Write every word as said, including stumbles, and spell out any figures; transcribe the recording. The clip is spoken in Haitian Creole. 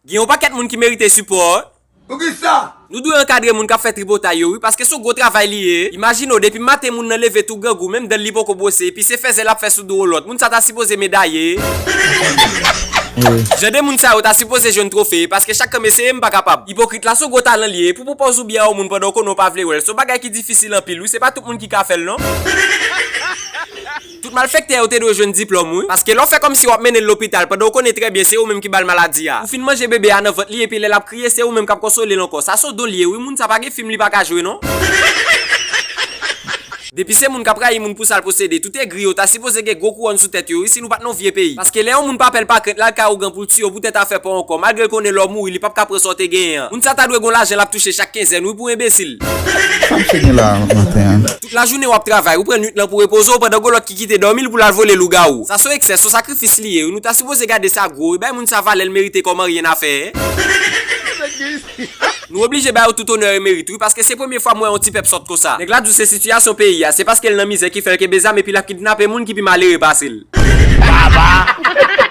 Gen yon pakèt moun ki merite sipò. Poukisa? Nou dwe ankadre moun k ap fè tripotay yo, wi, paske se yon gwo travay li ye. Imajine w, depi maten moun nan leve tou grangou, menm dan l li poko bwose, epi se fèzè l ap fè sou do yon lòt. Moun sa ta sipoze medaye. Jan de moun sa yo ta sipoze jwenn twofe, paske chak kanpe se m pa kapab. Ipokrit la se yon gwo talan li ye, pou pwopoze yon byè yon moun pandan w konnen w pa vle wè l. Se yon bagay ki difisil anpil, wi, se pa tout moun ki ka fè l, non. Tout malfektè yo te dwe jwenn diplòm, wi. Paske lè w fè kòmsi w ap mennen l lopital pandan w konnen trè byen se ou menm ki ba l maladi a. Ou fin manje bebe a nan vant li epi lè l ap kriye se ou menm k ap konsole l ankò. Sa se yon don l ye, wi, moun sa pa gen fim li pa ka jwe, non. Depi se moun k ap rayi moun pou sa l posede, tout egri yo ta sipoze gen gwo kouwòn sou tèt yo, wi, si nou pa t nan yon vye peyi. Paske lè yon moun pa pè l pa krent l al kay ougan pou l tiye w poutèt afè pa w ankò, malgre l konnen lè w mouri li p ap ka pran sa w te genyen an. Moun sa ta dwe gen yon lajan l ap touche chak kenzenn, wi, pou enbesil. Sa misye gen la maten an? Tout lajounen w ap travay, ou pran nwit lan pou repoze w, pandan gon lòt ki kite dòmi l pou l al vole lougawou. Sa se yon eksè, se yon sakrifis li ye, wi. Nou ta sipoze gade sa gwo, wi, bay moun sa valè l merite kòm anyen n a fè. Nou oblije ba yo tout onè e merit, wi, paske se premye fwa m wè yon ti pèp sòt konsa. Nèg la di w se sitiyasyon peyi a, se paske l nan mizè ki fè l kenbe zam epi l ap kidnape moun ki pi malere pase l. Baba!